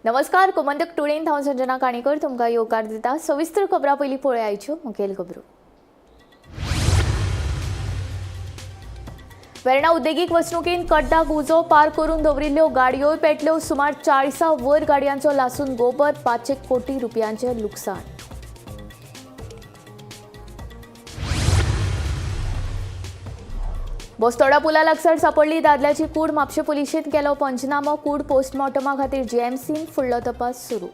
नमस्कार, गोमंतक टुडेन हांव संजना काणेकर तुमकां येवकार दिता. सविस्तर खबरां पयलीं पळोवया आयच्यो मुखेल खबरो. वेर्णा उद्देगीक वसणुकेंत कड्डाक उजो, पार करून दवरिल्ल्यो गाडयोय पेटल्यो. सुमार 40 वयर गाडयांचो लासून गोबर, 5 कोटी रुपयांचें लुकसाण. बस्तोडा पुला लागसार सापडली दादल्याची कूड. म्हापशें पुलिशेंत केलो पंचनामो. कूड पोस्टमॉर्टमा खातीर जीएमसीन, फुडलो तपास सुरू.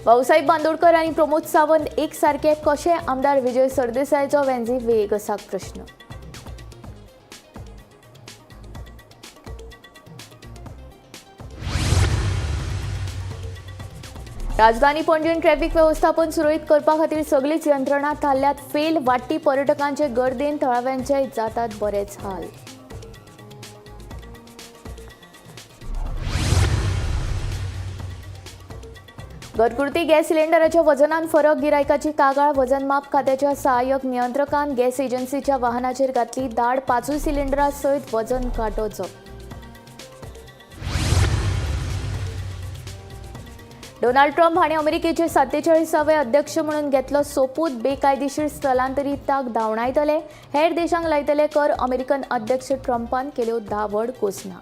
भाऊसाहेब बांदोडकर आनी प्रमोद सावंत एक सारके कशे? आमदार विजय सरदेसायाचो वेंझी व्हिएगसाक प्रश्न. राजधानी पणजेन ट्रॅफिक व्यवस्थापन सुरळीत करपा खातीर सगलीच यंत्रणा थारल्यात फेल. वाडटी पर्यटकांचे गर्देन थळाव्यांचे जातात बरेच हाल. घरगुती गॅस सिलिंडराच्या वजनान फरक, गिरायकाची कागाळ. वजनमाप खात्याच्या सहाय्यक नियंत्रकान गॅस एजन्सीच्या वाहनाचेर घातली धाड. 5 सिलिंडरा सयत वजन कांटो जप्त. डोनाल्ड ट्रम्प हांणी अमेरिकेचे 47वे अध्यक्ष म्हणून घेतलो सोपूत. बेकायदेशीर स्थलांतरितांक धांवडायतले, हेर देशांक लायतले कर. अमेरिकन अध्यक्ष ट्रम्पान केल्यो 10 व्हड घोशणा.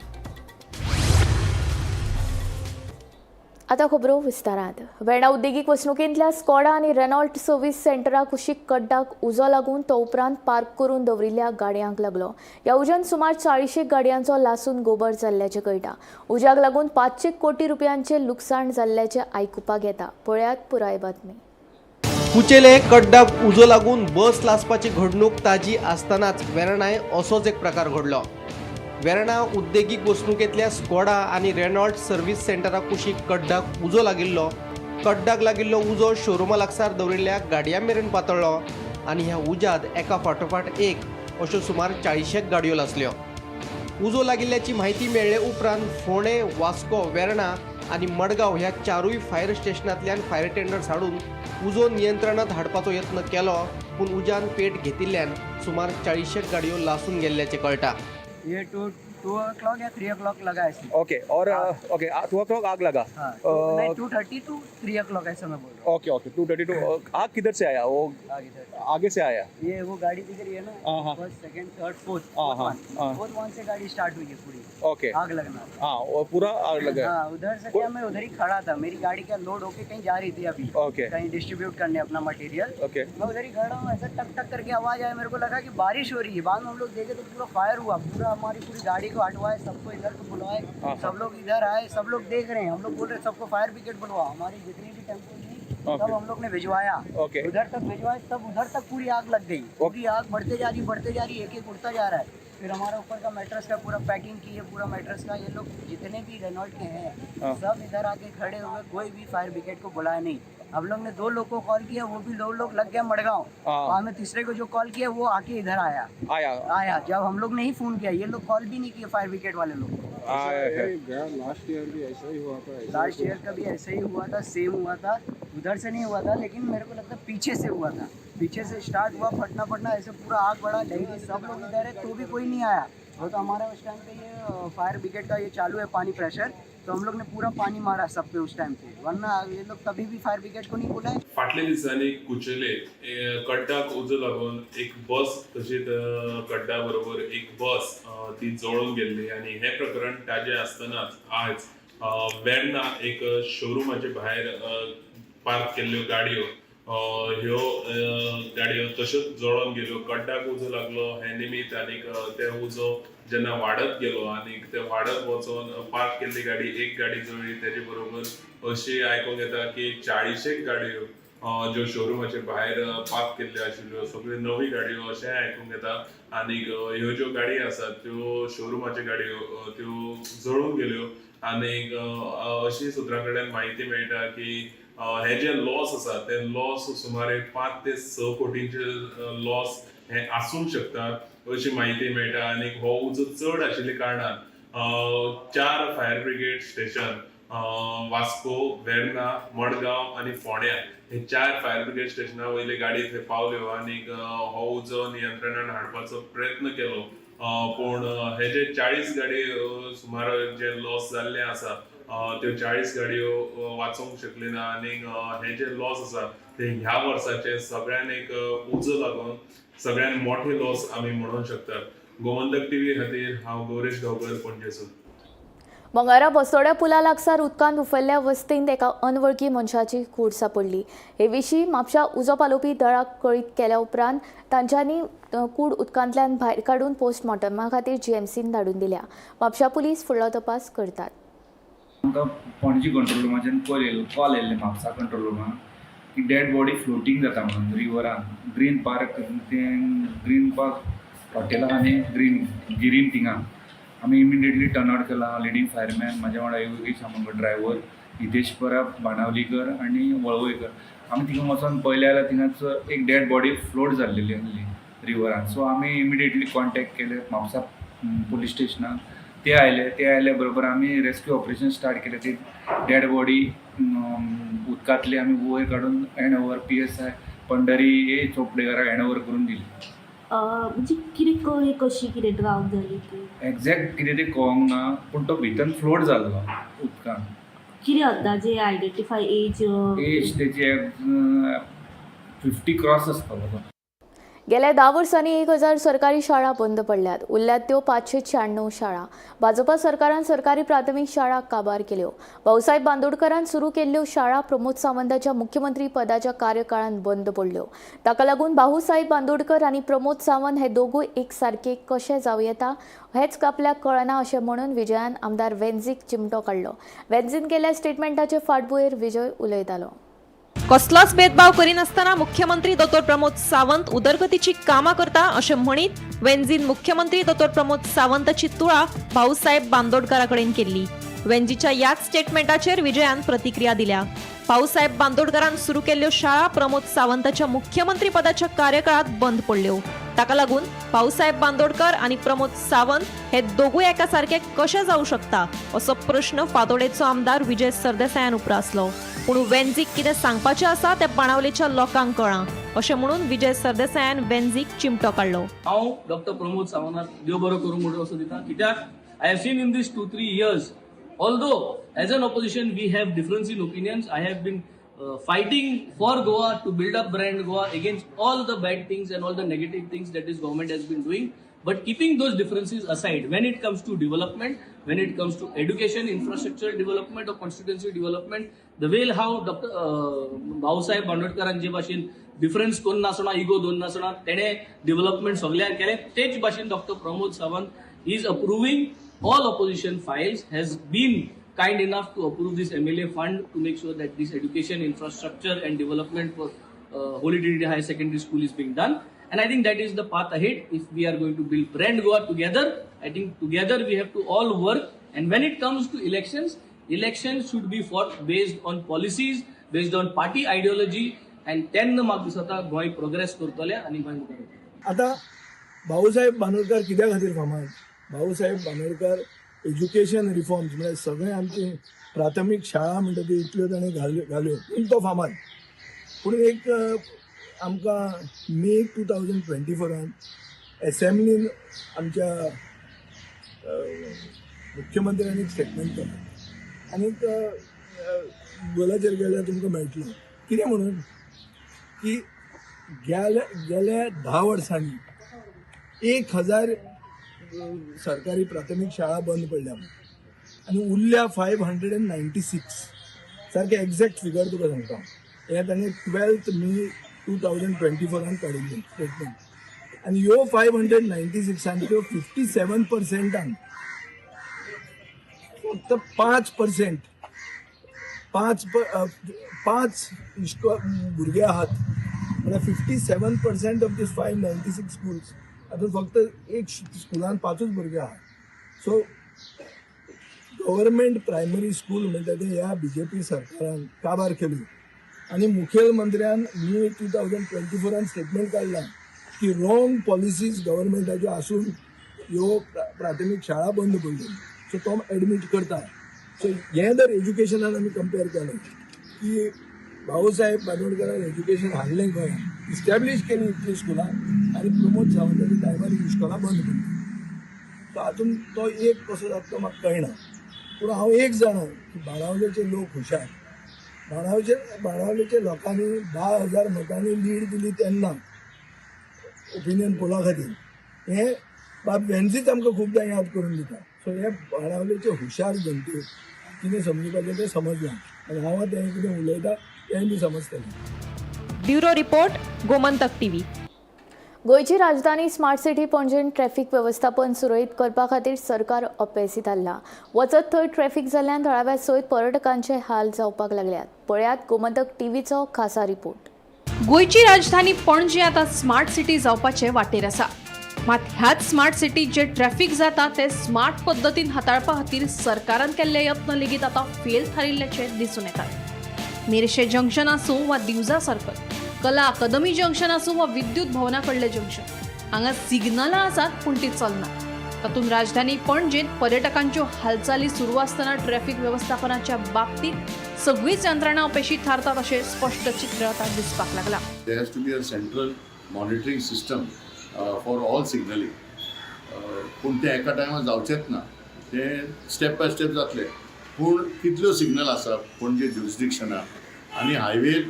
आता खबरो विस्तारात. वेर्णा उद्देगीक वसणुकेंतल्या स्कॉडा आनी रेनॉल्ट सर्व्हिस सेंटरा कुशीक कड्डाक उजो लागून तो उपरांत पार्क करून दवरिल्ल्या गाडयांक लागलो. ह्या उज्यान सुमार 40 गाडयांचो लासून गोबर जाल्ल्याचें कळटा. उज्याक लागून 5 कोटी रुपयांचें लुकसाण जाल्ल्याचें आयकुपाक येता. पळयात पुराय बातमी. कुचेले कड्डाक उजो लागून बस लासपाची घडणूक ताजी आसतनाच वेर्णाय असोच एक प्रकार घडलो. वेर्णा उद्देगीक वसणुकेंतल्या स्कॉडा आनी रेनॉल्ट सर्व्हिस सेंटरा कुशीक कड्डाक उजो लागिल्लो. कड्डाक लागिल्लो उजो शोरुमा लागसार दवरिल्ल्या गाडयां मेरेन पातळ्ळो आनी ह्या उज्यांत एका फाटोफाट एक अश्यो सुमार 40 गाडयो लासल्यो. उजो लागिल्ल्याची म्हायती मेळ्ळे उपरांत फोंडें, वास्को, वेर्णा आनी मडगांव ह्या 4 फायर स्टेशनांतल्यान फायर टेंडर्स हाडून उजो नियंत्रणांत हाडपाचो यत्न केलो, पूण उज्यान पेट घेतिल्ल्यान सुमार 40 गाडयो लासून गेल्ल्याचें कळटा. ये टू टू ओ क्लॉक या 3 ओ क्लॉक लगा ऐसे. ओके, और ओके, 2 ओ क्लॉक आग लगा? हाँ, नहीं, 2:30 टू 3 ओ क्लॉक ऐसा मैं बोल रहा ओके ओके, 2:32. आग किधर से आया वो? हूँ. आगे सर. आगे से आया? ये वो गाड़ी दिख रही है ना, हाँ, हाँ। फर्स्ट, सेकंड, थर्ड, फोर्थ, हाँ, हाँ, हाँ। फोर्थ वन से गाड़ी स्टार्ट हुई है पूरी ओके आग लगना. हाँ, वो पूरा आग लगा? हाँ, उधर से क्या, मैं उधर ही खड़ा था. मेरी गाड़ी का लोड होके कहीं जा रही थी अभी, ओके कहीं डिस्ट्रीब्यूट करने अपना मटेरियल. ओके मैं उधर ही खड़ा हूँ, ऐसा टक टक करके आवाज आया, मेरे को लगा कि बारिश हो रही है. बाद में हम लोग देखे तो पूरा फायर हुआ. पूरा हमारी पूरी गाड़ी को हटवाए, सबको इधर को बुलवाए. हाँ। सब लोग इधर आए, सब लोग देख रहे हैं. हम लोग बोल रहे हैं सबको फायर ब्रिगेड बुलवाओ. हमारी जितनी भी टेम्पो थी, सब हम लोग ने भिजवाया. ओके उधर तक भिजवाए, तब उधर तक पूरी आग लग गई. पूरी आग बढ़ते जा रही, बढ़ते जा रही, एक एक उड़ता जा रहा है. फिर हमारा ऊपर का मैट्रेस का पूरा पैकिंग की है, पूरा मैट्रेस का. ये लोग जितने भी रेनॉल्ट के हैं, हाँ। सब इधर आके खड़े हुए. कोई भी फायर ब्रिगेड को बुलाया नहीं. हम लोग ने 2 लोग को कॉल किया, वो भी 2 लोग लग गया मड़गांव. हाँ। बाद में तीसरे को जो कॉल किया, वो आके इधर आया. आया? आया जब हम लोग ने ही फोन किया. ये लोग कॉल भी नहीं किए फायर ब्रिगेड वाले लोग. आया है. लास्ट ईयर भी ऐसा ही हुआ था. लास्ट ईयर का भी ऐसे ही हुआ था, सेम हुआ था. उधर से नहीं हुआ था, लेकिन मेरे को लगता है पीछे से हुआ था. पीछे से स्टार्ट हुआ फटना फटना, ऐसे पूरा आग बढ़ा. डेली सब लोग इधर है तो भी कोई नहीं आया. वो तो हमारा उस टाइम पे ये फायर ब्रिगेड का ये चालू है पानी प्रेशर, तो हम लोग ने पूरा पानी मारा सब पे उस टाइम पे, वरना ये लोग कभी भी फायर ब्रिगेड को नहीं बुलाए. फाटल्या दिसांनी कुचेले कड्डाक उजो लागून एक बस, तशीच कड्डा बरोबर एक बस ती जळून गेल्ली आनी हें प्रकरण ताजें आसतनाच आज वेर्णा एक शोरुमाचे भायर पार्क केल्ल्यो गाडयो, ह्यो गाडयो तश्योच जळोन गेल्यो. कड्डाक उजो लागलो हें निमित्त आनीक ते उजो जेन्ना वाडत गेलो आनीक ते वाडत वचोन पार्क केल्ली गाडी, एक गाडी जळ्ळी, तेजे बरोबर अशी आयकूंक येता की 40 गाडयो ज्यो शोरुमाचे भायर पार्क केल्ल्यो आशिल्ल्यो, सगळ्यो नवी गाडयो अशेंय आयकूंक येता. आनीक ह्यो ज्यो गाडयो आसात त्यो शोरुमाच्यो गाडयो त्यो जळून गेल्यो. आनीक अशी सुत्रां कडल्यान म्हायती मेळटा की हे जे लॉस आसा ते लॉस सुमारे 5 ते 6 कोटींचे लॉस हे आसूंक शकता. अशी म्हायती मेळटा आनी हो उजो चड आशिल्ल्या कारणान चार fire brigade station Vasco, Verna, Madgaon आनी फोंड्या हे चार फायर ब्रिगेड स्टेशना वयले गाडी थंय पावल्यो आनी हो उजो नियंत्रणान हाडपाचो प्रयत्न केलो. पूण हे जे 40 गाडी सुमार जे लॉस जाल्ले आसा, त्यो 40 गाडयो वाचोवंक शकली ना आनी हे जे लॉस आसा ते ह्या वर्साचे सगळ्यान एक उजो लागून सगळ्यान मोठे लॉस आमी म्हणूंक शकतात. गोमंतक टीव्ही खातीर हांव गौरेश गांवकर, पणजेसून. मंगळारा बसोड्या पुला लागसार उदकांत उफेल्ल्या वस्तींत एका अनवळखी मनशाची कूड सांपडली. हे विशीं म्हापशा उजो पालोवपी दळाक कळीत केल्या उपरांत तांच्यांनी कूड उदकांतल्यान भायर काडून पोस्टमॉर्टमा खातीर जीएमसीन धाडून दिल्या. म्हापशा पुलीस फुडलो तपास करतात. आमकां पणजी कंट्रोल रुमाच्यान कॉल येयल्ले म्हापसा कंट्रोल रुमान की डेड बॉडी फ्लोटींग जाता म्हणून रिवरान, ग्रीन पार्क, तें ग्रीन पार्क हॉटेला आनी ग्रीन गिरीन थिंगा. आमी इमिडिएटली टर्न आवट केला. लिडींग फायरमॅन, म्हाज्या वांगडा योगेश आमोणकर ड्रायव्हर, हितेश परब बाणावलीकर आनी वळवयकर. आमी थिंगा वचोन पळयलें जाल्यार थिंगाच एक डेड बॉडी फ्लोट जाल्लेली आसली रिवरान. सो आमी इमिडिएटली कॉन्टेक्ट केले म्हापसा पुलीस स्टेशनाक. ते आयले. ते आयले बरोबर आमी रेस्क्यू ऑपरेशन स्टार्ट केलें. ती डेड बॉडी उदकांतली आमी वयर काडून हँड ओवर पीएसआय पंढरी ए चोपडेकाराक हँड ओवर करून दिली. म्हणजे कितें कळ्ळें, कशी कितें ड्रावन जाली ती? एग्जॅक्ट कितें तें कळोंक ना, पूण तो भितर फ्लोट जाल्लो उदकान. कितें अंदाजे आयडेंटिफाय एज? एज तेजी 50 क्रॉस आसतलो तो. गेल्या 10 वर्सांनी 1000 सरकारी शाळा बंद पडल्यात. उरल्यात त्यो 596 शाळा. भाजपा सरकारान सरकारी प्राथमीक शाळा काबार केल्यो. भाऊसाहेब बांदोडकरान सुरू केल्ल्यो शाळा प्रमोद सावंताच्या मुख्यमंत्री पदाच्या कार्यकाळान बंद पडल्यो. ताका लागून भाऊसाहेब बांदोडकर आनी प्रमोद सावंत हे दोगूय एक सारके कशे जावं येता हेच आपल्याक कळना अशें म्हणून विजयान आमदार वेन्झीक चिमटो काडलो. वेन्झीन केल्ल्या स्टेटमेंटाचे फाटभुंयेर विजय उलयतालो. कसलोच भेदभाव करिनासतना मुख्यमंत्री दोतोर प्रमोद सावंत उदरगतीची कामां करता अशें म्हणीत वेन्झीन मुख्यमंत्री दोतोर प्रमोद सावंताची तुळा भाऊसाहेब बांदोडकारा कडेन केल्ली. वेन्झीच्या ह्याच स्टेटमेंटाचेर विजयान प्रतिक्रिया दिल्या. भाऊसाहेब बांदोडकारान सुरू केल्ल्यो शाळा प्रमोद सावंताच्या मुख्यमंत्री पदाच्या कार्यकाळात बंद पडल्यो. ताका लागून भाऊसाहेब बांदोडकर आनी प्रमोद सावंत हे दोगूय एका सारके कशे जावं शकता असो प्रश्न फातोडेचो आमदार विजय सरदेसायान उप्रासलो. पूण वेन्झीक कितें सांगपाचें आसा तें बाणावलेच्या लोकांक कळ्ळां अशें म्हणून विजय सरदेसायान वेन्झीक चिमटो काडलो. हांव डॉक्टर प्रमोद सावंताक देव बरो करूं म्हणून असो दिता, कित्याक I have seen in this 2-3 years, although as an opposition we have difference in opinions, I have been fighting for Goa to build up brand Goa against all the bad things and all the negative things that this government has been doing. But keeping those differences aside, when it comes to development, when it comes to education, infrastructure development or constituency development, the way how Dr. Bhausaheb बांदोडकरान जे भाशेन difference करून नासतना, ego दवरून नासतना तेणे development सगळ्याक केलें, तेच भाशेन doctor Pramod Sawant is approving all opposition files, has been kind enough to approve this MLA fund to make sure that this education infrastructure and development for Holy Trinity Higher Secondary School is being done. And I think that is the path ahead. If we are going to build brand Goa together, I think together we have to all work. And when it comes to elections, elections should be fought based on policies, based on party ideology, and तेन्ना म्हाका दिसता Goa progress करतले आनी गोंय मुखार वतलें. आतां भाऊसाहेब बांदोडकर कित्या खातीर फामाद? भाऊसाहेब बांदोडकर एज्युकेशन रिफॉर्म्स, म्हळ्यार सगळे आमची प्राथमीक शाळा म्हणटा ती इतल्यो ताणें घाल्यो घाल्यो पूण तो फामाद. पूण एक आमकां मे 2024 एसेंब्लीन आमच्या मुख्यमंत्र्यांनी एक स्टेटमेंट केलें आनीक गुगलाचेर गेल्यार तुमकां मेळटलें. कितें म्हणून की गेल्या 10 वर्सांनी 1000 सरकारी प्राथमीक शाळा बंद पडल्या आनी उरल्या 596. सारकें एग्जॅक्ट फिगर तुका सांगता. हें ताणें 12 मे 2024 काडिल्लें स्टेटमेंट. आनी ह्यो 596 त्यो 57 पर्संटान फक्त 5%, पांच इश्को भुरगे आहात. म्हळ्यार 57% of these 596 schools हातूंत फक्त एक स्कुलान पांचूच भुरगे आहात. सो गव्हर्मेंट प्रायमरी स्कूल म्हणटा ते ह्या बीजेपी सरकारान काबार केली आनी मुखेलमंत्र्यान मे 2024 स्टेटमेंट काडला की की रॉंग पॉलिसीज गव्हर्मेंटाच्यो आसून ह्यो प्राथमीक शाळा बंद पडल्यो. सो तो एडमीट करता. सो हें जर एज्युकेशनान आमी कंपेर केलें की भाऊसाहेब बांदोडकरान एज्युकेशन हाडलें गोंयांत, इस्टॅब्लीश केली इतलीं स्कुलां आनी प्रमोद सावंताच्या टायमार ही इस्कोलां बंद पडलीं. सो हातूंत तो एक कसो जाता तो म्हाका कळना, पूण हांव एक जाणा की बाणावलेचे लोक हुशार. बाणावलेच्या लोकांनी 10,000 मतांनी लीड दिली तेन्ना ओपिनियन पोला खातीर. हें बाब वेन्झीच आमकां खुबदां याद करून दिता. सो हे बाणावलेचे हुशार जनतेक कितें समजुपाचें तें समजलां आनी हांव आतां हें कितें उलयता तेंय बी समजतलें. Bureau report, Gomantak TV. गोंयची राजधानी स्मार्ट सिटी पणजेन ट्रॅफिक वेवस्थापन सुरळीत करपा खातीर सरकार अपेसी थारलां. वचत थंय ट्रॅफिक जाल्ल्यान थळाव्या सयत पर्यटकांचे हाल जावपाक लागल्यात. पळयात गोमंतक टीव्हीचो खासा रिपोर्ट. गोंयची राजधानी पणजे आतां स्मार्ट सिटी जावपाचे वाटेर आसा. मात ह्याच स्मार्ट सिटीत जे ट्रॅफिक जाता ते स्मार्ट पद्दतीन हाताळपा खातीर सरकारान केल्ले यत्न लेगीत आतां फेल थारिल्ल्याचे दिसून येतात. मेरशे जंक्शन आसूं वा दिवजा सर्कल, कला अकादमी जंक्शन आसूं वा विद्युत भवना कडले जंक्शन, हांगा सिग्नलां आसात पूण ती चलनात. तातूंत राजधानी पणजेंत पर्यटकांच्यो हालचाली सुरू आसतना ट्रॅफिक वेवस्थापनाच्या बाबतींत सगळीच यंत्रणा अपेशी थारतात अशें स्पश्ट चित्र आतां दिसपाक लागलां. There has to be a central monitoring system for all signaling. पूण तें एका टायमार जावचेंच ना, तें स्टेप बाय स्टेप जातलें. पूण कितल्यो सिग्नल आसा पणजे ज्युरिस्डिक्शनाक आनी हायवेर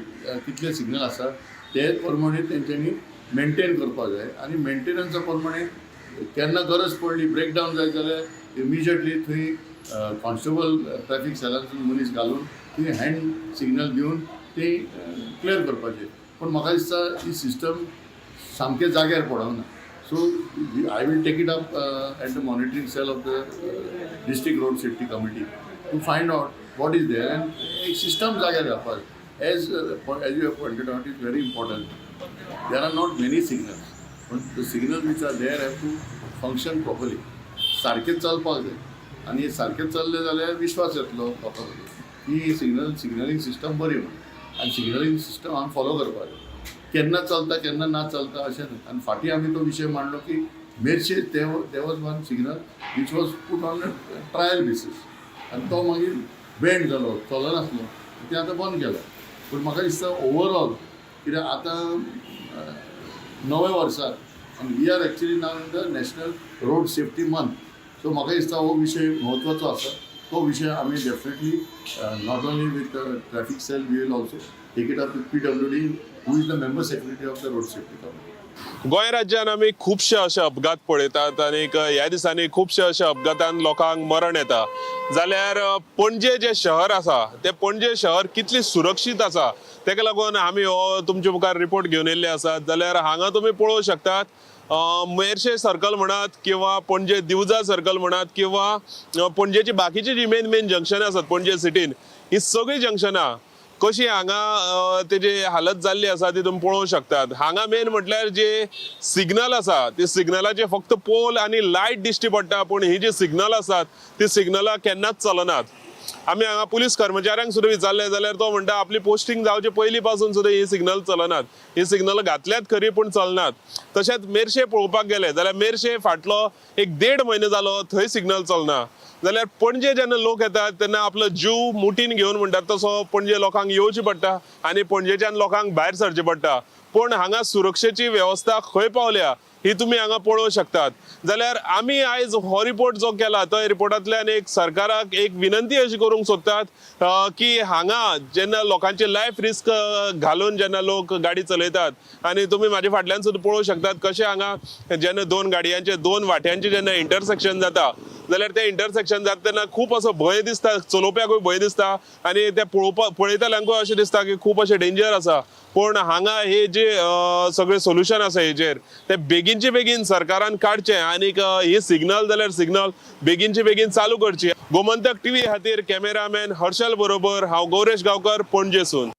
कितले सिग्नल आसा ते प्रमाणे तेंच्यांनी मेंटेन करपाक जाय आनी मेंटेनन्सा प्रमाणे केन्ना गरज पडली, ब्रेकडावन जाय जाल्यार इमिजिएटली थंय कॉन्स्टेबल, ट्रॅफीक सेलांतून मनीस घालून थंय हँड सिग्नल दिवन ती क्लियर करपाचें. पूण म्हाका दिसता ही सिस्टम सामकें जाग्यार पडना. So I will take it up at the monitoring cell of the district road safety committee to find out what is there and एक सिस्टम जाग्यार घालपाक. As you have pointed out, is very important. There are not many signals, पूण the signal which are there have to function properly. सारकें चलपाक जाय आनी सारकें चल्लें जाल्यार विश्वास येतलो लोकां की सिग्नलिंग सिस्टम बरी म्हणून. आनी सिग्नलिंग सिस्टम आमी फॉलो करपाक जाय. केन्ना चलता, केन्ना ना चलता अशें न्हय. आनी फाटीं आमी तो विशय मांडलो की Merces there was one signal which was put on a trial basis आनी तो मागीर बेंड जालो, चलनासलो. तें आतां बंद केलो. पूण म्हाका दिसता ओवरऑल कित्याक आतां नव्या वर्साक आनी we are actually now in the National Road Safety Month, so म्हाका दिसता हो विशय म्हत्वाचो आसा. तो विशय आमी definitely not only with traffic cell, we will also take it up with PWD, who is the member secretary of the road safety committee. Goa राज्यान आमी खुबशे अशे अपघात पळयतात आनी ह्या दिसांनी खुबशे अशे अपघातान लोकांक मरण येता. जाल्यार पणजे जे शहर आसा ते पणजे शहर कितली सुरक्षीत आसा तेका लागून आमी हो तुमचे मुखार रिपोर्ट घेवन येयल्ले आसात. जाल्यार हांगा तुमी पळोवंक शकतात, मेरशे सर्कल म्हणात किंवा पणजे दिवजा सर्कल म्हणात किंवा पणजेची बाकीची जी मेन मेन जंक्शनां आसात पणजे सिटीन, ही सगळीं जंक्शनां कशी हांगा तेजी हालत जाल्ली आसा ती तुमी पळोवंक शकतात. हांगा मेन म्हटल्यार जे सिग्नल आसा ते सिग्नलाचे फक्त पोल आनी लायट दिश्टी पडटा, पूण ही जी सिग्नल आसात ती सिग्नलां केन्नाच चलनात. आमी हांगा पुलीस कर्मचाऱ्यांक सुद्दां विचारलें जाल्यार तो म्हणटा, आपली पोस्टिंग जावचे पयलीं पासून सुद्दां ही सिग्नल चलनात. ही सिग्नल घातल्यात खरी, पूण चलनात. तशेंच मेरशे पळोवपाक गेले जाल्यार मेरशे फाटलो एक देड म्हयनो जालो थंय सिग्नल चलना. जाल्यार पणजे जेन्ना लोक येतात तेन्ना आपलो जीव मुठीन घेवन म्हणटात तसो पणजे लोकांक येवचें पडटा आनी पणजेच्यान लोकांक भायर सरचें पडटा. पूण हांगा सुरक्षेची वेवस्था खंय पावल्या ही तुमी हांगा पळोवंक शकतात. जाल्यार आमी आयज हो रिपोर्ट जो केला तो रिपोर्टांतल्यान एक सरकाराक एक विनंती अशी करूंक सोदतात की हांगा जेन्ना लोकांचे लायफ रिस्क घालून जेन्ना लोक गाडी चलयतात आनी तुमी म्हाजे फाटल्यान सुद्दां पळोवंक शकतात कशें हांगा जेन्ना दोन गाडयांचे, दोन वाट्यांचे जेन्ना इंटरसेक्शन जाता जाल्यार तें इंटरसेक्शन जाता तेन्ना खूब असो भंय दिसता. चलोवप्याकूय भंय दिसता आनी ते पळयतल्यांकूय अशें दिसता की खूब अशें डेंजर आसा. पूण हांगा हे जे सगळे सोल्युशन आसा हेजेर ते बेगीनचे बेगीन सरकारान काडचें आनीक ही सिग्नल जाल्यार सिग्नल बेगीनचे बेगीन चालू करची. गोमंतक टीव्ही खातीर कॅमेरामॅन हर्षल बरोबर हांव गौरेश गांवकर, पणजेसून.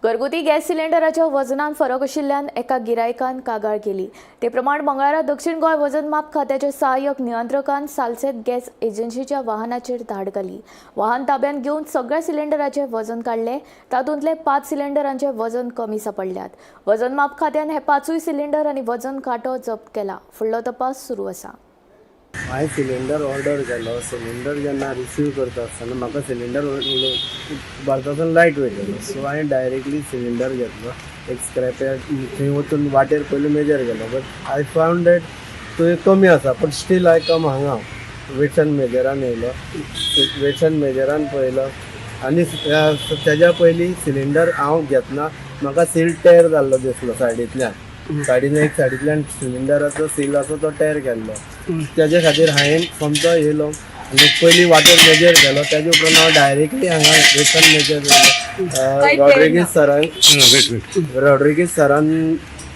घरगुती गॅस सिलिंडराच्या वजनान फरक आशिल्ल्यान एका गिरायकान कागाळ केली. ते प्रमाण मंगळारा दक्षिण गोंय वजन माप खात्याच्या सहाय्यक नियंत्रकान सालसेत गॅस एजन्सीच्या वाहनाचेर धाड घाली. वाहन ताब्यांत घेवन सगळ्या सिलिंडराचें वजन काडलें. तातूंतले 5 सिलिंडरांचें वजन कमी सांपडल्यात. वजन माप खात्यान हे 5 सिलिंडर आनी वजन कांटो जप्त केला. फुडलो तपास सुरू आसा. हांवें सिलिंडर ऑर्डर केलो. सिलिंडर जेन्ना रिसीव करता आसतना म्हाका सिलिंडर भरता आसतना लायट वेट जालो. सो हांवें डायरेक्टली सिलिंडर घेतलो, एक स्क्रॅप थंय वचून वाटेर पयलीं मेजर केलो, बट I found that थंय कमी आसा. बट स्टील I कम हांगा वेट्स एंड मेजरान येयलो, वेट्स एंड मेजरान पळयलो आनी तेज्या पयलीं सिलिंडर हांव घेतना म्हाका सील टेर जाल्लो दिसलो सायडींतल्यान. सायडीन एक सायडींतल्यान सिलिंडराचो सील आसा तो टेर केल्लो. तेजे खातीर हांवें सोमतो येयलो आनी पयलीं वाटेर मेजर केलो. तेजे उपरांत हांव डायरेक्टली हांगा वेट्स एंड मेजर येयलो. रॉड्रिगीज सरान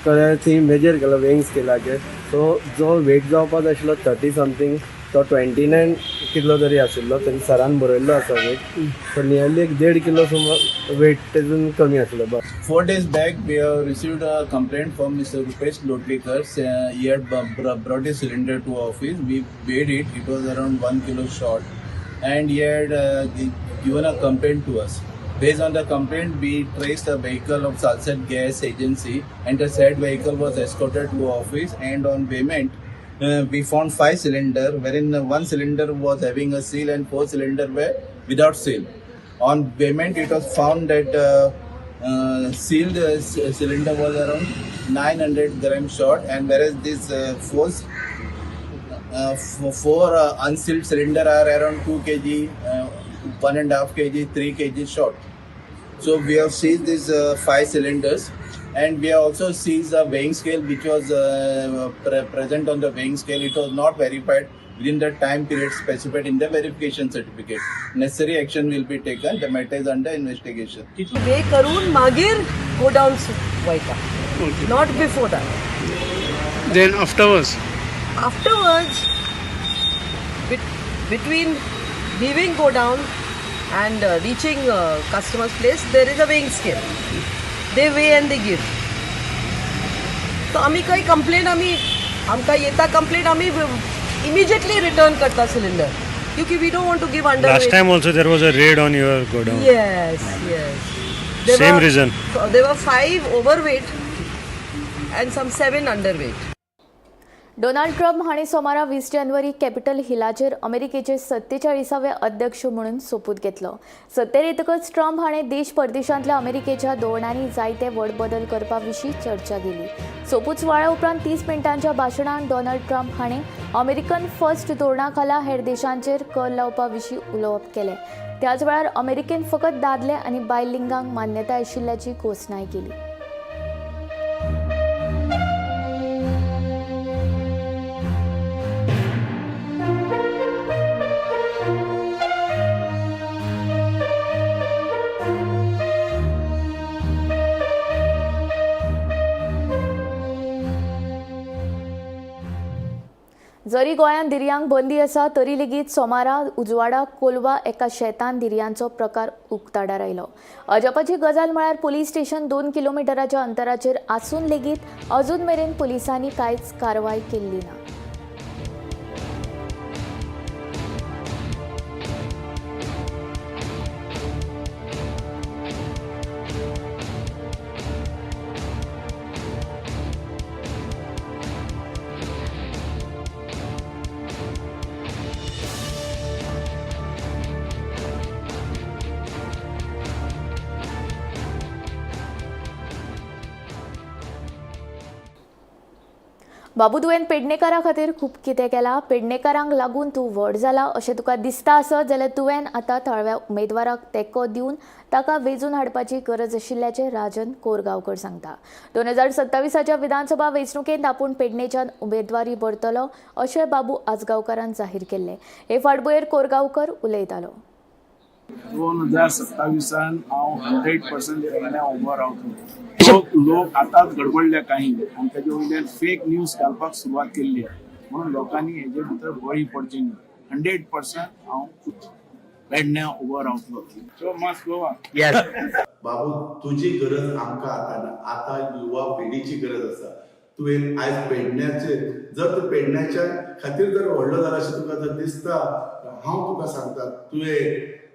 कडेन ती मेजर केलो वेइंग स्केलाचेर. सो जो वेट जावपाक आशिल्लो 30 समथींग तो 29 कितलो तरी आशिल्लो. तरी सरान बरयल्लो आसा वेट. सो नियरली एक 1.5 किलो सुमार वेट तेजून कमी आसलो. 4 days back, we have received a complaint from Mr. Rupesh Lotlikar. He had brought his cylinder to office. We weighed it. It was around 1 kilo short, and he had given a complaint to us. Based on the complaint, we traced the vehicle of Salsette Gas Agency, and the said vehicle was escorted to office. And on payment, we found 5 cylinder, wherein 1 cylinder was having a seal and 4 cylinder were without seal. On payment, it was found that sealed cylinder was around 900 grams short, and whereas this four unsealed cylinder are around 2 kg, 1.5 kg, 3 kg short. So we have seized these 5 cylinders, and we have also seized a weighing scale which was present on the weighing scale. It was not verified within the time period specified in the verification certificate. Necessary action will be taken. The matter is under investigation. Weigh करून मागीर godowns वयता, not before that. Then afterwards? Afterwards, between leaving godown and reaching customer's place, there is a weighing scale. They weigh and they give. So आमी काही complain आमी आमकां येता complain आमी immediately return करता सिलिंडर, क्योंकि we don't want to give under. Last time also there was a raid on your godown. Yes, yes. Same reason. There were 5 overweight and some 7 underweight. Donald Trump हांणी सोमारा 20 जानेवारी capital हिलाचेर अमेरिकेचे 47वे अध्यक्ष म्हणून सोपूत घेतलो. सत्तेर येतकच ट्रम्प हाणें देश परदेशांतल्या अमेरिकेच्या धोरणांनी जायते व्हड बदल करपा विशीं चर्चा केली. सोपूत सुवाळ्या उपरांत 30 मिनटांच्या भाशणांत डोनाल्ड ट्रम्प हाणें अमेरिकन फर्स्ट धोरणा खाला हेर देशांचेर कर लावपा विशीं उलोवप केलें. त्याच वेळार अमेरिकेन फकत दादले आनी बायल लिंगांक मान्यताय आशिल्ल्याची घोशणाय केली. जरी गोंयांत धिरयांक बंदी आसा तरी लेगीत सोमारा उजवाडा कोलवा एका शेतान धिरयांचो प्रकार उक्ताडार आयलो. अजापाची गजाल म्हळ्यार पुलीस स्टेशन 2 किलोमिटराच्या अंतराचेर आसून लेगीत अजून मेरेन पुलिसांनी कांयच कारवाय केल्ली ना. बाबू, तुवें पेडणेकारा खातीर खूब कितें केलां. पेडणेकारांक लागून तूं व्हड जाला अशें तुका दिसता आसत जाल्यार तुवें आतां थळाव्या उमेदवाराक तेंको दिवन ताका वेंचून हाडपाची गरज आशिल्ल्याचें राजन कोरगांवकर सांगता. 2027च्या विधानसभा वेंचणुकेंत आपूण पेडणेच्यान उमेदवारी भरतलो अशें बाबू आजगांवकारान जाहीर केल्लें. हे फाटभुंयेर कोरगांवकर उलयतालो. 2027 हांव 100% पेडण्या उबो रावतलो. लोक आतांच गडबडल्या काही आनी तेजे वयल्यान फेक न्यूज घालपाक सुरवात केल्ली, म्हणून लोकांनी हेजे भितर बळी पडचे न्ही. 100% हांव पेडण्या उबो रावतलो. So must Goa. बाबू तुजी गरज आमकां आतां ना, आतां युवा पिढीची गरज आसा. तुवें आयज पेडण्याचे जर तूं पेडण्याच्या खातीर जर व्हडलो जाला अशें तुका जर दिसता, हांव तुका सांगता तुवें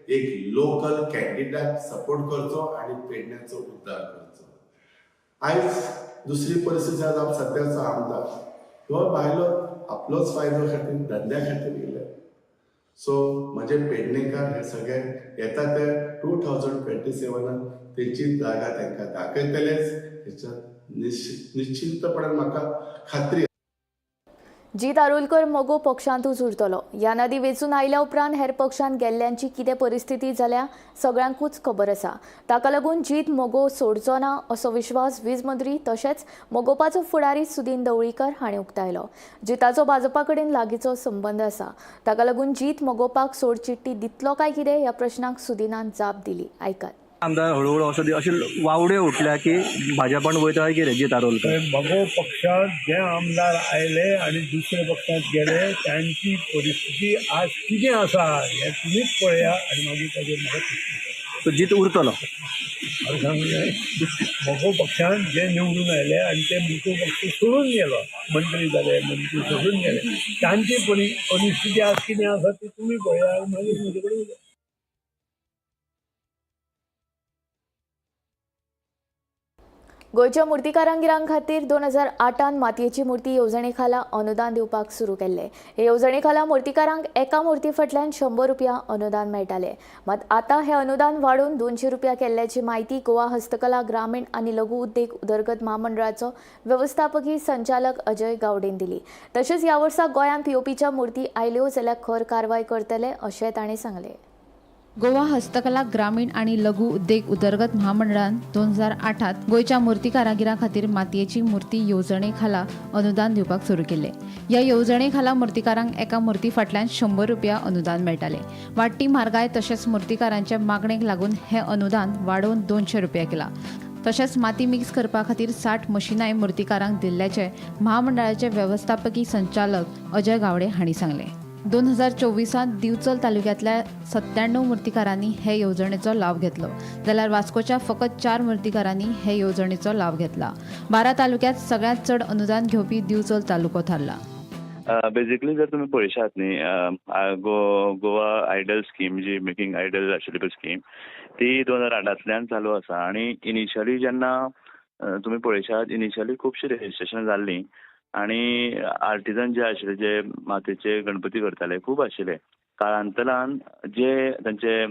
एक लोकल कॅन्डिडेटाक सपोर्ट करचो आनी पेडण्याचो उद्धार करचो. आयज दुसरी परिस्थिती आज सद्याचो आमदार हो भायलो आपलोच फायदो खातीर धंद्या खातीर गेले. सो म्हजे पेडणेकार हे सगळे येता ते 2027 तेंची जागा तांकां दाखयतलेच हेच्यात निश्चिंतपणान म्हाका खात्री. जीत आरोलकर मगो पक्षांतूच उरतलो. ह्या नदी वेंचून आयल्या उपरांत हेर पक्षांत गेल्ल्यांची कितें परिस्थिती जाल्या सगळ्यांकूच खबर आसा. ताका लागून जीत मगो सोडचो ना असो विश्वास वीज मंत्री तशेंच मगोपाचो फुडारी सुदीन ढवळीकर हांणी उक्तायलो. जिताचो भाजपा कडेन लागींचो संबंद आसा, ताका लागून जीत मगोपाक सोडचिट्टी दितलो काय कितें ह्या प्रश्नाक सुदीनान जाप दिली. आयकात. आमदार हळूहळू असो अशी वावड्यो उठल्या की भाजपान वयता कितें जीत आरोलकर? मगो पक्षात जे आमदार आयले आणि दुसऱ्या पक्षात गेले त्यांची परिस्थिती आज कितें आसा हें तुमीच पळया आनी मागीर ताजेर म्हाका तो जीत उरतलो. सांगलें मगो पक्षान जे निवडून आयले आनी ते मगो पक्ष सोडून गेलो, मंत्री जाले, मंत्री सोडून गेले, तांची परिस्थिती आज कितें आसा ती तुमी पळया आनी मागीर म्हजे कडेन उलया. गोंयच्या मुर्तीकारांगिरां खातीर 2008 मातयेची मूर्ती येवजणे खाला अनुदान दिवपाक सुरू केल्लें. हे येवजणे खाला मुर्तीकारांक एका मूर्ती फाटल्यान 100 रुपया अनुदान मेळटालें. मात आतां हें अनुदान वाडोवन 200 रुपया केल्ल्याची म्हायती गोवा हस्तकला ग्रामीण आनी लघु उद्देग उदरगत म्हामंडळाचो वेवस्थापकी संचालक अजय गावडेन दिली. तशेंच ह्या वर्सा गोंयांत पीओपीच्या मूर्ती आयल्यो जाल्यार खर कारवाय करतले अशें ताणें सांगलें. गोवा हस्तकला ग्रामीण आनी लघु उद्देग उदरगत म्हामंडळान 2008 गोंयच्या मूर्ती कारागिरां खातीर मातयेची मूर्ती येवजणे खाला अनुदान दिवपाक सुरू केल्लें. ह्या येवजणे खाला मूर्तीकारांक एका मूर्ती फाटल्यान 100 रुपया अनुदान मेळटालें. वाडटी म्हारगाय तशेंच मूर्तीकारांचे मागणेक लागून हें अनुदान वाडोवन 200 रुपया केलां. तशेंच माती मिक्स करपा खातीर 60 मशिनांय मूर्तीकारांक दिल्ल्याचें म्हामंडळाचे वेवस्थापकी संचालक अजय गावडे हांणी सांगलें. 2024 दिवचल तालुक्यांतल्या 97 मूर्तीकारांनी हे येवजणेचो लाव घेतलो, जाल्यार वास्कोच्या फकत 4 मूर्तीकारांनी हे येवजणेचो लाव घेतला. 12 तालुक्यांत सगळ्यांत चड अनुदान घेवपी दिवचल तालुको थारला. बेसिकली जर तुमी पळयशात न्ही, गोवा आयडल स्कीम जी मेकिंग आयडल आशिल्ली पळय स्कीम, ती 2008 चालू आसा. आनी इनिशियली जेन्ना तुमी पळयशात, इनिशियली खुबशीं रजिस्ट्रेशन जाल्लीं आनी आर्टिजन जे आशिल्ले, जे मातयेचे गणपती करताले, खूब आशिल्ले. काळांतरान जे तांचे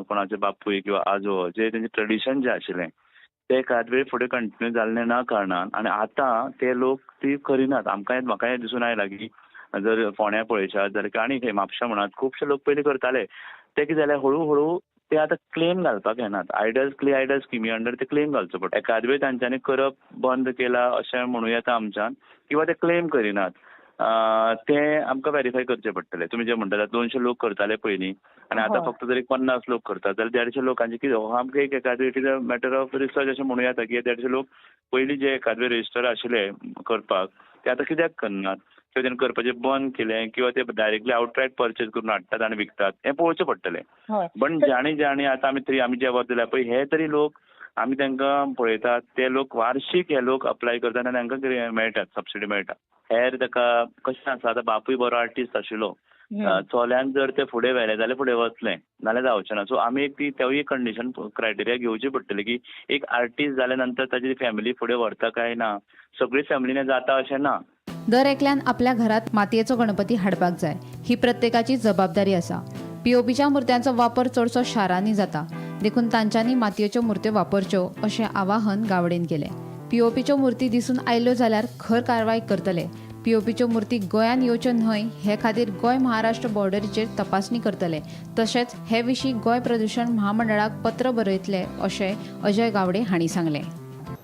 कोणाचे बापूय किंवा आजो जे तेंचे ट्रेडिशन जे आशिल्लें ते एकाद वेळ फुडें कंटिन्यू जाल्लें ना कारणान आनी आतां ते लोक ती करिनात. आमकां म्हाका हें दिसून आयलां की जर फोंड्या पळयशात जाल्यार आनी खंय म्हापशा म्हणात खुबशे लोक पयलीं करताले, ते कितें जालें हळू हळू ते आतां क्लेम घालपाक येनात. आयडल क्ले आयडल स्किमी अंडर ते क्लेम घालचो पडटा. एकाद वेळ तांच्यांनी करप बंद केला अशें म्हणूं येता आमच्यान, किंवा ते क्लेम करिनात, तें आमकां वेरीफाय करचें पडटलें. तुमी जे म्हणटात 200 लोक करताले पयलीं आनी आतां फक्त जरी 50 लोक करतात जाल्यार 150 लोकांचे कितें, हो आमकां एक एकाद it is a matter of research अशें म्हणूं येता की 150 लोक पयलीं जे एकाद वेळ रजिस्टर आशिल्ले करपाक ते आतां कित्याक करनात, किंवा तेणें करपाचें बंद केलें किंवा ते डायरेक्टली आवटरायट पर्चेज करून हाडटात आनी विकतात, हें पळोवचें पडटलें. पण जाणी जाणी आतां आमी जे वर्स दिल्या पळय, हे तरी लोक आमी तांकां पळयतात, ते लोक वार्षीक हे लोक अप्लाय करतात आनी तांकां मेळटात, सबसिडी मेळटा. हेर ताका कशें आसा, आतां बापूय बरो आर्टिस्ट आशिल्लो, चल्यान जर ते फुडें व्हेलें जाल्यार फुडें वतलें, नाल्यार जावचें ना. सो आमी एक ती तेवूय कंडिशन क्रायटेरिया घेवची पडटली की एक आर्टिस्ट जाल्या नंतर ताजी फॅमिली फुडें व्हरता काय ना. सगळी फॅमिलीन जाता अशें ना. दर एकल्यान आपल्या घरात मातयेचो गणपती हाडपाक जाय, ही प्रत्येकाची जबाबदारी आसा. पीओपीच्या मूर्त्यांचो वापर चडसो शारांनी जाता, देखून तांच्यांनी मातयेच्यो मूर्त्यो वापरच्यो अशें आवाहन गावडेन केलें. पीओपीच्यो मूर्ती दिसून आयल्यो जाल्यार खर कारवाय करतले. पीओपीच्यो मूर्ती गोंयांत येवच्यो न्हय हे खातीर गोंय महाराष्ट्र बॉर्डरीचेर तपासणी करतले. तशेंच हे विशीं गोंय प्रदूषण म्हामंडळाक पत्र बरयतले अशें अजय गावडे हांणी सांगलें.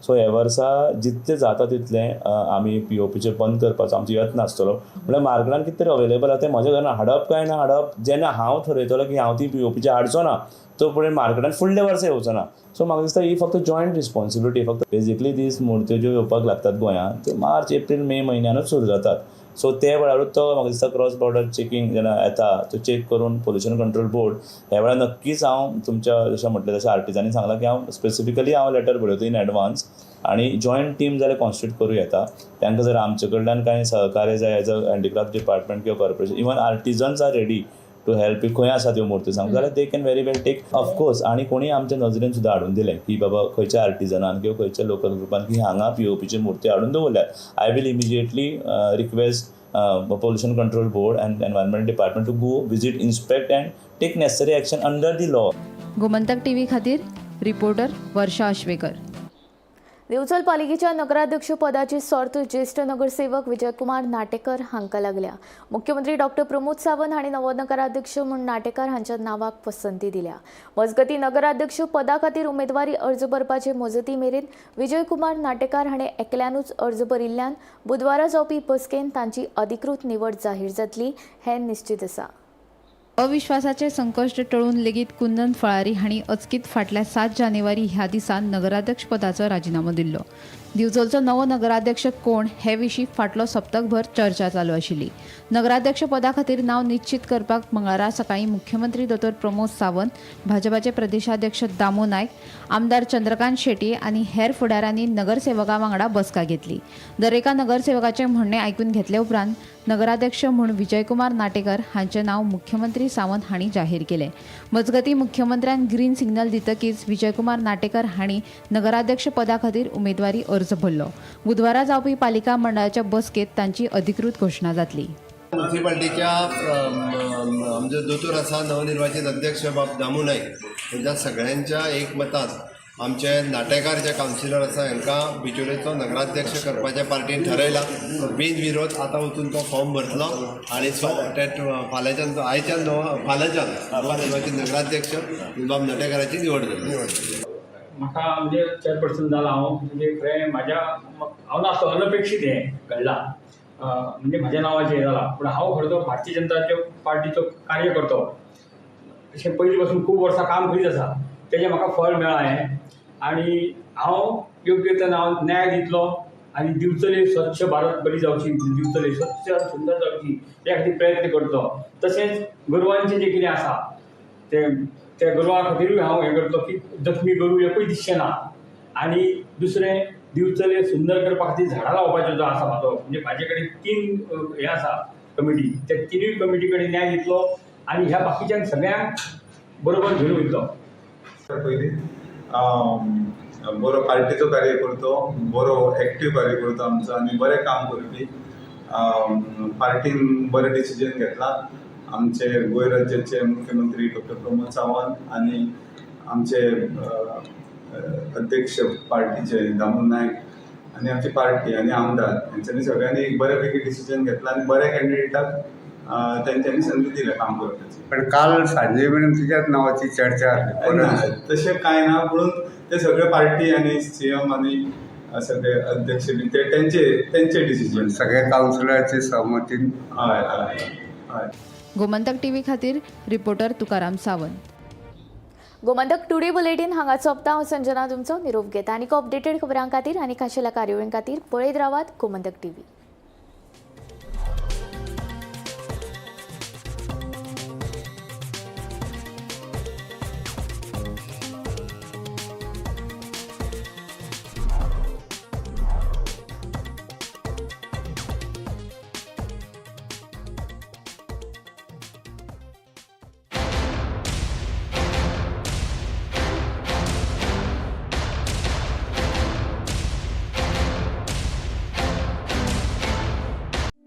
सो हे वर्सा जितलें जाता तितलें आमी पीओपीचेर बंद करपाचो आमचो यत्न आसतलो. म्हणल्यार मार्केटान कितें तरी अवेलेबल आसा तें म्हज्या घरान हाडप काय ना हाडप, जेन्ना हांव थरयतलो की हांव ती पीओपीची हाडचो ना तो पर्यंत मार्केटान फुडल्या वर्सा येवचो ना. सो म्हाका दिसता ही फक्त जॉयंट रिस्पॉन्सिबिलिटी. फक्त बेजिकली दीस मुर्त्यो ज्यो येवपाक लागतात गोंयांत त्यो मार्च एप्रील मे म्हयन्यानूच सुरू जातात. सो ते वेळारूच तो म्हाका दिसता क्रॉस बॉर्डर चॅकिंग जेन्ना येता तो चॅक करून पोल्युशन कंट्रोल बोर्ड ह्या वेळार नक्कीच हांव तुमच्या जशें म्हटलें तशें आर्टिजांनी सांगलां की हांव स्पेसिफिकली हांव लेटर बरयता इन एडवान्स आनी जॉयंट टीम जाल्यार कॉन्स्टिट्यूट करूं येता. तांकां जर आमचे कडल्यान कांय सहकार्य जाय एज अ हँडिक्राफ्ट डिपार्टमेंट किंवा corporation, even artisans are ready to help. खंय आसा त्यो मुर्त्यो सांग जाल्यार they can very well take of course. आनी कोणी आमच्या नजरेन सुद्दां हाडून दिलें की बाबा खंयच्या आर्टिजनान किंवा खंयच्या लोकल ग्रुपान की हांगा पी.ओ.पीची मुर्ती हाडून दवरल्यात, I will immediately request pollution control board and environment department to go visit, inspect and take necessary action under the law. Gomantak TV खातीर रिपोर्टर वर्षा अश्वेकर. दिवचल पालिकेच्या नगराध्यक्ष पदाची सर्त ज्येष्ठ नगरसेवक विजयकुमार नाटेकर हांकां लागल्या. मुख्यमंत्री डॉक्टर प्रमोद सावंत हांणी नवो नगराध्यक्ष म्हूण नाटेकार हांच्या नांवाक पसंती दिल्या. मजगतीं नगराध्यक्ष पदा खातीर उमेदवारी अर्ज भरपाचे मुजती मेरेन विजयकुमार नाटेकार हाणें एकल्यानूच अर्ज भरिल्ल्यान बुधवारा जावपी बसकेन तांची अधिकृत निवड जाहीर जातली हें निश्चित आसा. अविश्वासाचे संकश्ट टळून लेगीत कुंदन फळारी हांणी अचकीत फाटल्या 7 जानेवारी ह्या दिसा नगराध्यक्ष पदाचो राजिनामो दिल्लो. दिवचलचो नवो नगराध्यक्ष कोण हे विशीं फाटलो सप्तकभर चर्चा चालू आशिल्ली. नगराध्यक्ष पदा खातीर नांव निश्चित करपाक मंगळारा सकाळीं मुख्यमंत्री दोतोर प्रमोद सावंत, भाजपाचे प्रदेशाध्यक्ष दामू नायक, आमदार चंद्रकांत शेट्ये आनी हेर फुडाऱ्यांनी नगरसेवकां वांगडा बसका घेतली. दरेका नगरसेवकाचें म्हणणें आयकून घेतले उपरांत नगराध्यक्ष म्हूण विजयकुमार नाटेकर हांचें नांव मुख्यमंत्री सावंत हांणी जाहीर केलें. मजगतीं मुख्यमंत्र्यान ग्रीन सिग्नल दितकीच विजयकुमार नाटेकर हांणी नगराध्यक्ष पदा खातीर उमेदवारी अर्ज भरलो. बुधवारा जावपी पालिका मंडळाच्या बसकेत तांची अधिकृत घोशणा जातली. म्युनिसिपालिटीच्या आमचो दोतोर आसा नवनिर्वाचित अध्यक्ष बाब दामू नायक हेंच्या सगळ्यांच्या एकमतान आमचे नाटेकार जे कावन्सिलर आसा हांकां बिचोलेचो नगराध्यक्ष करपाचें पार्टीन ठरयलां. बिनविरोध आतां वचून तो फॉर्म भरतलो आनी सो फाल्यांच्यान आयच्यान फाल्यांच्यान नवनिर्वाचित नगराध्यक्ष बाब नाटेकाराची निवड जातली. म्हाका म्हणजे चेअरपर्सन जाला हांव, म्हणजे खरें म्हाज्या हांव नासलो अनपेक्षीत हें घडलां, म्हणजे म्हाज्या नांवाचें हें जालां. पूण हांव खरो तो भारतीय जनता पार्टीचो कार्यकर्तो, अशें पयलीं पासून खूब वर्सां काम करीत आसा, तेजें म्हाका फळ मेळ्ळां हें. आनी हांव योग्य तेन्ना हांव न्याय दितलो आनी दिवचले स्वच्छ भारत बरी जावची, दिवचले स्वच्छ आनी सुंदर जावची त्या खातीर प्रयत्न करतलो. तशेंच गोरवांचें जें कितें आसा तें त्या गोरवां खातीरूय हांव हें करतलो की जखमी गोरूं एकूय दिसचें ना. आनी दुसरें दिवचले सुंदर करपा खातीर झाडां लावपाचो जो आसा म्हाजो, म्हणजे म्हाजे कडेन 3 हें आसा कमिटी, त्या 3 कमिटी कडेन न्याय दितलो आनी ह्या बाकीच्यांक सगळ्यांक बरोबर घेवन वयतलो. पयलीं बरो पार्टीचो कार्यकर्तो, बरो एक्टीव कार्यकर्तो आमचो आनी बरें काम करपी. पार्टीन बरें डिसिजन घेतलां. आमचे गोंय राज्याचे मुख्यमंत्री डॉक्टर प्रमोद सावंत आनी आमचे अध्यक्ष पार्टीचे दामू नायक आनी आमची पार्टी आनी आमदार हेंच्यांनी सगळ्यांनी एक बऱ्या पैकी डिसिजन घेतलां आनी बऱ्या कॅन्डिडेटाक तेंच्यांनी संदी दिल्या काम करपाची. पण काल सांजे मेरेन तुज्याच नांवाची चर्चा आसली. तशें कांय ना, पूण ते सगळे पार्टी आनी सीएम आनी सगळे अध्यक्ष बी ते तेंचे डिसिजन, सगळे कावन्सिलराचे सहमतीन. हय हय हय. गोमंतक टीव्ही खातीर reporter Tukaram Sawant. Gomantak today bulletin हांगा सोंपता. हांव संजना तुमचो निरोप घेता. आनीक अपडेटेड खबरां खातीर आनी खाशेल्या कार्यावळीं खातीर पळयत रावात गोमंतक टीव्ही.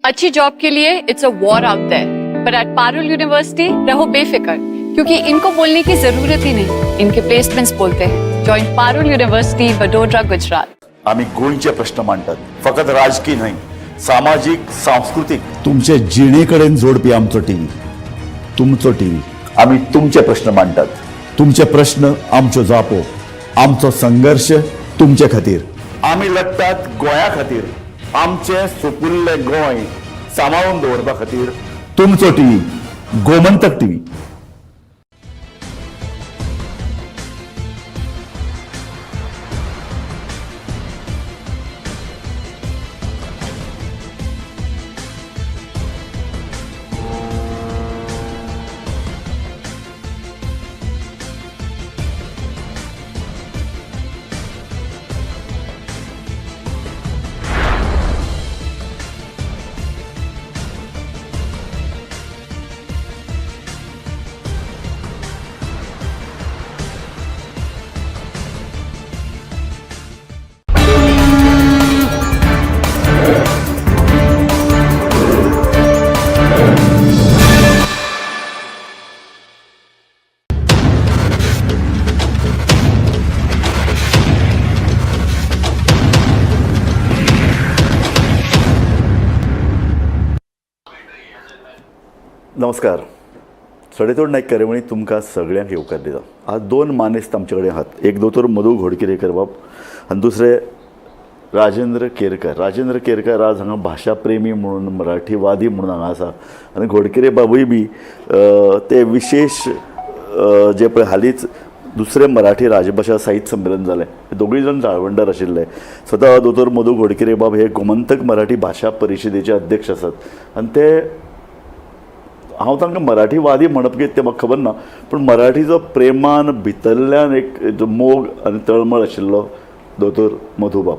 अच्छी जॉब के लिए it's a war out there, पर एट पारुल यूनिवर्सिटी रहो बेफिक्र, क्योंकि इनको बोलने की जरूरत ही नहीं, इनके प्लेसमेंट्स बोलते हैं. Join Parul university, Vadodara, Gujarat. आमी गोंयचे प्रश्न मांडटात, फकत राजकीय न्हय, सामाजीक, सांस्कृतीक, तुमचे जिणे कडेन जोडपी आमचो टीव्ही, तुमचो टीव्ही. आमी तुमचे प्रश्न मांडटात, तुमचे प्रश्न आमच्यो जापो, आमचो संघर्श तुमचे खातीर. आमी लढटात गोंया खातीर, आमचें सुपुल्लें गोंय सांबाळून दवरपा खातीर. तुमचो टीव्ही, गोमंतक टीव्ही. नमस्कार. सडेतोड नायक कार्यावळींत तुमकां सगळ्यांक येवकार दिता. आज दोन मानेस्त आमचे कडेन आहात. एक दोतोर मधू घोडकिरेकर बाब आनी दुसरे राजेंद्र केरकर. राजेंद्र केरकर आज हांगा भाशाप्रेमी म्हणून, मराठीवादी म्हणून हांगा आसा आनी घोडकिरे बाबूय बी ते विशेश जे पळय हालींच दुसरें मराठी राजभाशा साहित्य संमेलन जालें, दोगूय जाण जाळवणदार आशिल्ले. स्वता दोतोर मधू घोडकिरे बाब हे गोमंतक मराठी भाशा परिशदेचे अध्यक्ष आसात आनी ते हांव तांकां मराठीवादी म्हणप कितें तें म्हाका खबर ना, पूण मराठीचो प्रेमान भितरल्यान एक जो मोग आनी तळमळ आशिल्लो दोतोर मधुबाब.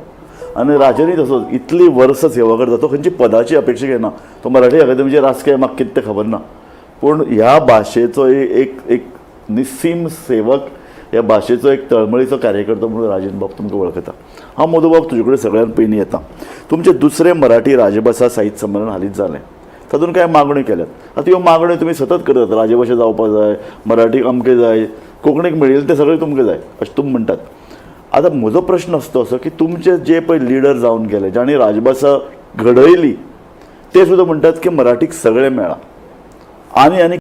आनी राजनी तसोच इतलीं वर्सां सेवा करता, तो खंयची पदाची अपेक्षा घेना. तो मराठी अकादमीचे राजकीय म्हाका कितें तें खबर ना, पूण ह्या भाशेचो एक एक निस्सीम सेवक, ह्या भाशेचो एक तळमळीचो कार्यकर्तो म्हणून राजेंद्र बाब तुमकां वळखता. हांव मधुबाब तुजे कडेन सगळ्यान पयलीं येता. तुमचें दुसरें मराठी राजभाशा साहित्य संमेलन हालींच जालें, तातूंत कांय मागण्यो केल्यात. आतां ह्यो मागण्यो तुमी सतत करतात, राजभाशा जावपाक जाय, मराठीक अमकें जाय, कोंकणीक मेळिल्लें तें सगळें तुमकां जाय अशें तुमी म्हणटात. आतां म्हजो प्रश्न आसता असो की तुमचे जे पळय लिडर जावन गेले, जांणी राजभाशा घडयली, ते सुद्दां म्हणटात की मराठीक सगळें मेळ्ळां आनी आनी